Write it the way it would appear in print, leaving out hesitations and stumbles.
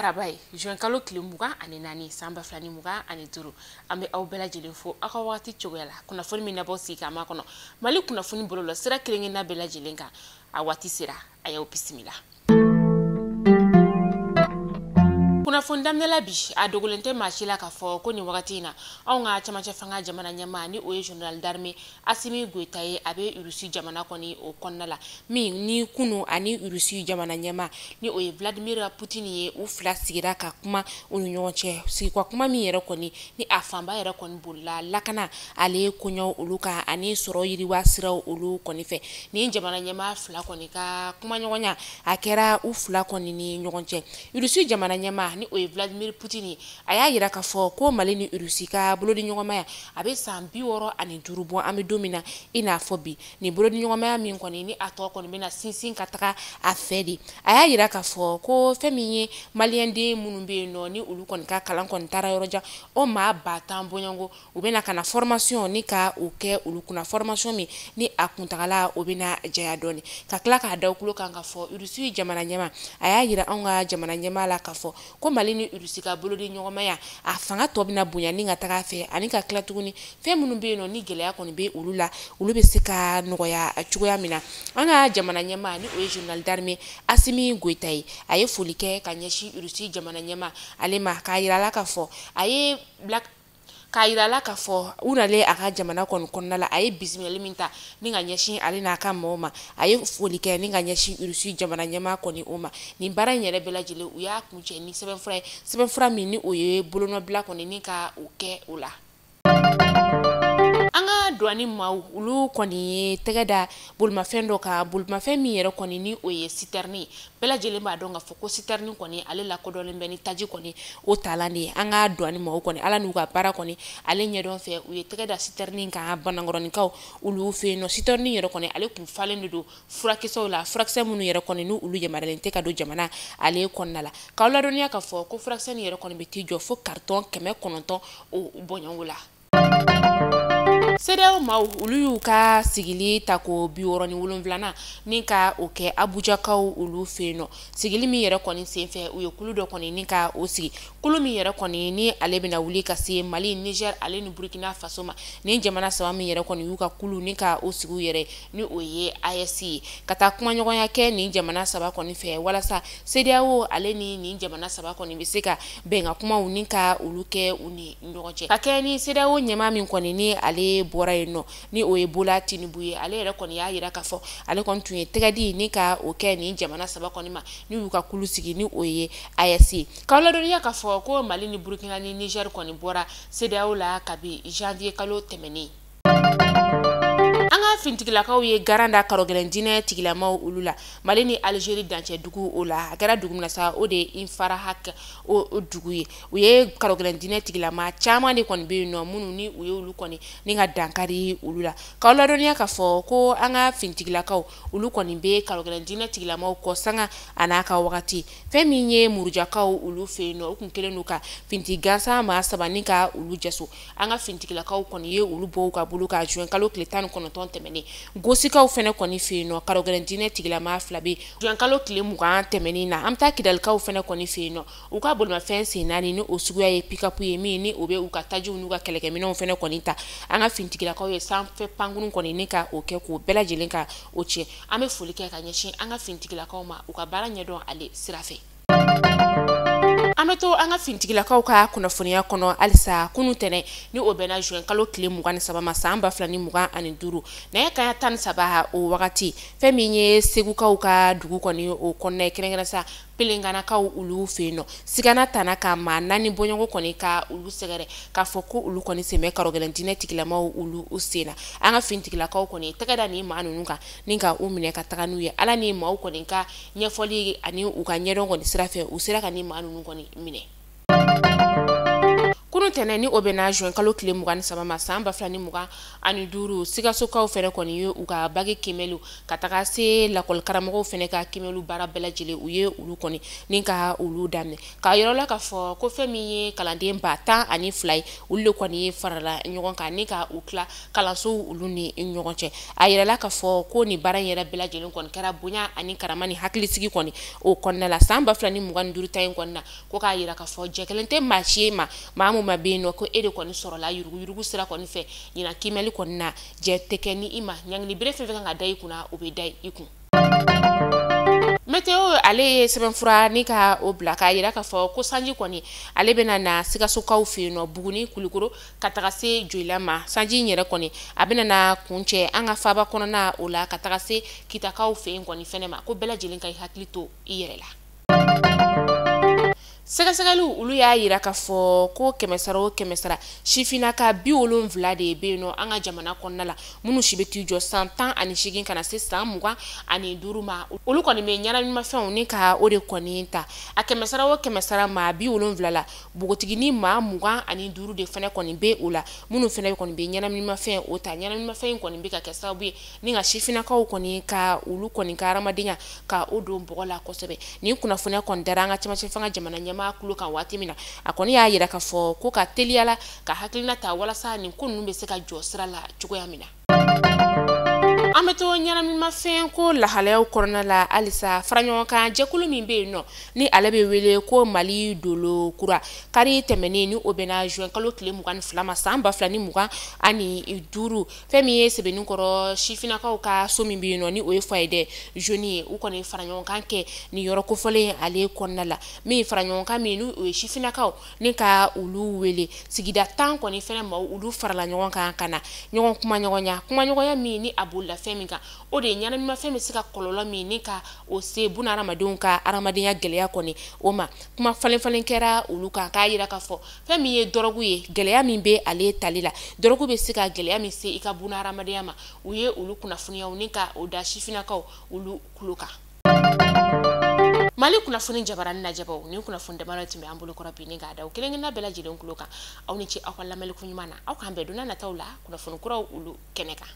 Araba ye juin kalo tile 24 san 2025. An bɛ aw bɛɛ lajɛlen fo aw ka waati cogoya la. Kunnafoni min nabɔ sigi k'a makɔnɔ Mali kunnafoni bɔlɔlɔ sira kelen-kelenna bɛɛ lajɛlen kan, a waati sera, a y'aw bisimila. Kunnafoni daminɛ bi, a dogolen tɛ maa si la k'a fɔ ko nin wagati in na anw ka camancɛ fanga jamana ɲɛmaa ni o ye général d'armée Assimi Goïta ye, a bɛ Russie jamana kɔni o kɔnɔna la, min ni kunu ani Russie jamana ɲɛmaa ni o ye Vladimir Poutine ye, u fila sigira ka kuma u ni ɲɔgɔn cɛ. Sigi ka kuma min yɛrɛ kɔni ni a fanba yɛrɛ kɔni bolila lakana ale koɲɛw olu kan ani sɔrɔ yiriwa siraw olu kɔni fɛ. Ni jamana ɲɛmaa fila kɔni ka kumaɲɔgɔnya a kɛra u fila kɔni ni ɲɔgɔn cɛ. Russie jamana ɲɛmaa ni o ye Vladimir Poutine ye, a y'a yira k'a fɔ ko Mali ni Russie ka bolodiɲɔgɔnmaya a bɛ san 65 bɔ an bɛ don min na i n'a fɔ bi. Nin bolodiɲɔgɔnmaya min kɔni ni a tɔ kɔni bɛna sinsin ka taga a fɛ de. A y'a yira k'a fɔ ko fɛn min ye maliyɛnden minnu bɛ yen nɔ ni olu kɔni ka kalan kɔni taara yɔrɔ jan, o maa 10,000 bɔɲɔgɔnko u bɛna ka na formation ni ka o kɛ olu kunna, formation min ni a kuntagala o bɛna janya dɔɔni. Ka tila k'a da tulo kan k'a fɔ Russie jamana ɲɛmaa, a y'a yira anw ka jamana ɲɛmaa la k'a fɔ ko Mali ni Russie ka bolodiɲɔgɔnmaya a fanga tɔ bɛna bonya ni ka taga a fɛ, ani ka tila tuguni fɛn minnu bɛ yen nɔ ni gɛlɛya kɔni bɛ olu la, olu bɛ se ka nɔgɔya cogoya min na. An ka jamana ɲɛmaa ni o ye général d'armée Assimi Goïta ye, a ye foli kɛ ka ɲɛsin Russie jamana ɲɛmaa ale ma, k'a yira la k'a fɔ a ye k'a yira la k'a fɔ u nalen a ka jamana kɔni kɔnɔna la, a ye bisimilali min ta ni ka ɲɛsin ale n'a ka maaw ma, a ye foli kɛ ni ka ɲɛsin Russie jamana ɲɛmaa kɔni o ma. Nin baara in yɛrɛ bɛɛ lajɛlen u y'a kuncɛ ni sɛbɛnfura ye, sɛbɛnfura min ni o ye bolonɔbila kɔni ni ka o kɛ o la. An ka douane maaw olu kɔni ye tɛgɛ da bolimafɛn dɔ kan, bolimafɛn min yɛrɛ kɔni ni o ye citerne ye. Bɛɛ lajɛlen b'a dɔn k'a fɔ ko citerne kɔni ale lakodɔnlen bɛ ni taji kɔni o talan de ye. An ka douane maaw kɔni ala n'u ka baara kɔni ale ɲɛdɔn fɛ, u ye tɛgɛ da citerne kan Banankɔrɔnikaw olu fɛ yen nɔ. Citerne yɛrɛ kɔni ale kun falen de don furakisɛw la, furakisɛ minnu yɛrɛ kɔni ni olu yamaruyalen tɛ ka don jamana ale kɔnɔna la. K'aw ladɔnniya k'a fɔ ko furakisɛ nin yɛrɛ kɔni bɛ t'i jɔ fo carton 900 o bɔɲɔgɔnko la. CEDEAO maaw olu y'u ka sigili tako 67nan ni ka o kɛ Abujakaw olu fɛ yen nɔ. Sigili min yɛrɛ kɔni senfɛ, u ye kulu dɔ kɔni ni ka o sigi, kulu min yɛrɛ kɔni ni ale bɛna wuli ka se Mali, Niger ale ni Burkina Faso ma. Nin jamana saba min yɛrɛ kɔni y'u ka kulu ni ka o sigi u yɛrɛ ni o ye AES ye, ka taa kumaɲɔgɔnya kɛ nin jamana saba kɔni fɛ walasa CEDEAO ale ni nin jamana saba kɔni bɛ se ka bɛnkan kumaw ni ka olu kɛ u ni ɲɔgɔn cɛ. Ka kɛ ni CEDEAO ɲɛmaa min kɔni ni ale bɔra yen nɔ ni o ye Bola Tinubu ye, ale yɛrɛ kɔni y'a yira k'a fɔ ale kɔni tun ye tɛgɛ di ni ka o kɛ nin jamana saba kɔni ma ni y'u ka kulu sigi ni o ye AES ye. K'aw ladɔnniya k'a fɔ ko Mali ni Burkina ni Niger kɔni bɔra CEDEAO la kabi janvier kalo tɛmɛnen. An ka fintigilakaw ye garan da karɔgɛlɛn diinɛ tigilamaw olu la Mali ni Algérie dancɛ dugu o la. A kɛra dugu min na sa, o de ye Infarahak o dugu ye. U ye karɔgɛlɛn diinɛ tigilama caman de kɔni bɛ yen nɔ minnu ni u ye olu kɔni ni ka dankari olu la. K'aw ladɔnniya k'a fɔ ko an ka fintigilakaw olu kɔni bɛ karɔgɛlɛn diinɛ tigilamaw kɔ sanga a n'a ka wagati. Fɛn min ye Murujakaw olu fɛ yen nɔ, u kun kɛlen don ka finti gansan maa saba ni ka olu jaso. An ka fintigilakaw kɔni ye olu bɔ u ka bolo ka juin kalo tile 19 tɛmɛnen. Gosikaw fɛnɛ kɔni fɛ yen nɔ, karɔgɛlɛn diinɛ tigilama fila bɛ juin kalo tile 20 tɛmɛnen na. An bɛ taa Kidalikaw fɛnɛ kɔni fɛ yen nɔ, u ka bolimafɛn sen naani ni o suguya ye pick-up ye min ni o bɛ u ka tajiw n'u ka kɛlɛkɛminɛnw fɛnɛ kɔni ta. An ka fintigilakaw ye sanfɛ pankurun kɔni ni ka o kɛ k'o bɛɛ lajɛlen ka o tiɲɛ. An bɛ foli kɛ ka ɲɛsin an ka fintigilakaw ma u ka baara ɲɛdɔn ale sira fɛ. An bɛ to an ka fintigilakaw ka kunnafoniya kɔnɔ halisa. Kunu tɛnɛ ni o bɛnna juin kalo tile 23 ma san 2025, nɛgɛ kanɲɛ 13 o wagati, fɛn min ye Segukaw ka dugu kɔni o kɔnɔna ye, kɛrɛnkɛrɛn sa Pelenganakaw olu fɛ yen nɔ, sigana tana ka maa 4 bɔɲɔgɔn kɔni ka olu sɛgɛrɛ k'a fɔ ko olu kɔni sen bɛ karɔgɛlɛn diinɛ tigilamaw olu sen na. An ka fintigilakaw kɔni tɛgɛ da nin maa ninnu kan ni ka u minɛ ka taga n'u ye. Ala ni maaw kɔni ka ɲɛfɔli ani u ka ɲɛdɔn kɔni sira fɛ, u sera ka nin maa ninnu kɔni minɛ. Kunun tɛnɛn ni o bɛnna juin kalo tile 23 ma san 2025, Sikasokaw fɛnɛ kɔni ye u ka bagi kiimɛliw ka taga se lakɔli karamɔgɔw fɛnɛ ka kiimɛliw baara bɛɛ lajɛlen, u ye olu kɔni ni ka olu daminɛ. K'a yɔrɔ la k'a fɔ ko fɛn min ye kalanden 12,000 ye, olu de kɔni ye farala ɲɔgɔn kan ni ka u tila kalansow olu ni ɲɔgɔn cɛ. A yirala k'a fɔ ko nin baara in yɛrɛ bɛɛ lajɛlen kɔni kɛra bonya ani karama ni hakilisigi kɔni o kɔnɔna la. San 2025 ta in kɔnɔna, ko k'a yira k'a fɔ jɛ kelen tɛ maa si ye, maa mun ma bɛ yen nɔ ko e de kɔni sɔrɔla yuruguyurugu sira kɔni fɛ ɲinan kiimɛli kɔni na, jɛ tɛ kɛ ni i ma. Ɲangili bere fɛn fɛn kan ka da i kunna, o bɛ da i kun. Météo ale ye sɛbɛnfura ni ka o bila k'a yira k'a fɔ ko sanji kɔni ale bɛna na Sikasokaw fɛ yen nɔ, Buguni, Kulikoro ka taga se Joyila ma. Sanji in yɛrɛ kɔni a bɛna na kuncɛ an ka faaba kɔnɔna o la ka taga se Kitakaw fɛ yen kɔni fɛnɛ ma, ko bɛɛ lajɛlen ka i hakili to i yɛrɛ la. Sɛgɛsɛgɛliw olu y'a yira k'a fɔ ko kɛmɛsara o kɛmɛsara, sifinnaka 70 de bɛ yen nɔ an ka jamana kɔnɔna la, minnu si bɛ t'i jɔ san 18 ka na se san 25 ma, olu kɔni bɛ ɲɛnaminimafɛnw ni ka o de kɔni ta. A kɛmɛsara o kɛmɛsara, maa 70 la, npogotiginin maa 25 de fana kɔni bɛ o la, minnu fana kɔni bɛ ɲɛnaminimafɛn o ta. Ɲɛnaminimafɛn in kɔni bɛ ka kɛ sababu ye ni ka sifinnakaw kɔni ka olu kɔni ka hadamadenya ka o don bɔgɔ la kosɛbɛ. Nin kunnafoniya kɔni dara an ka cɛmancɛ fanga jamana ɲɛmaa kulo kan waati min na, a kɔni y'a yira k'a fɔ ko ka teliya la ka hakilina ta walasa nin ko ninnu bɛ se ka jɔ sira la cogoya min na. An bɛ to ɲɛnaminimafɛn ko lahalayaw kɔnɔna la halisa. Faraɲɔgɔnkan jɛkulu min bɛ yen nɔ ni ale bɛ wele ko Mali Dolo Kura, kari tɛmɛnen ni o bɛnna juin kalo tile 22 ma san 2025, fɛn min ye Sɛbɛnnikɔrɔ sifinnakaw ka so min bɛ yen nɔ ni o ye foyer des jeunes ye, u kɔni faraɲɔgɔnkan kɛ nin yɔrɔ kofɔlen ale kɔnɔna la. Min faraɲɔgɔnkan min ni o ye sifinnakaw ni ka olu wele sigida 10 kɔni fɛnɛ maaw, olu farala ɲɔgɔn kan ka na ɲɔgɔn kumaɲɔgɔnya min ni a bolila fɛn min kan, o de ye ɲɛnaminimafɛn bɛ se ka kɔlɔlɔ min ni ka o se buna hadamadenw ka hadamadenya gɛlɛya kɔni o ma. Kuma falen falen kɛra olu kan k'a yira k'a fɔ fɛn min ye dɔrɔgu ye, gɛlɛya min bɛ ale tali la, dɔrɔgu bɛ se ka gɛlɛya min se i ka buna hadamadenya ma, u ye olu kunnafoniyaw ni ka o da sifinnakaw olu tulo kan. Mali kunnafoni jabarani lajɛbaw, nin kunnafoni damadɔ tun bɛ an bolo kɔrɔ bi ni k'a da o kelen kelenna bɛɛ lajɛlen tulo kan. Aw ni ce aw ka lamɛnni ko ɲuman na, aw k'an bɛn don n'a nataw la kunnafoni kuraw olu kɛnɛ kan.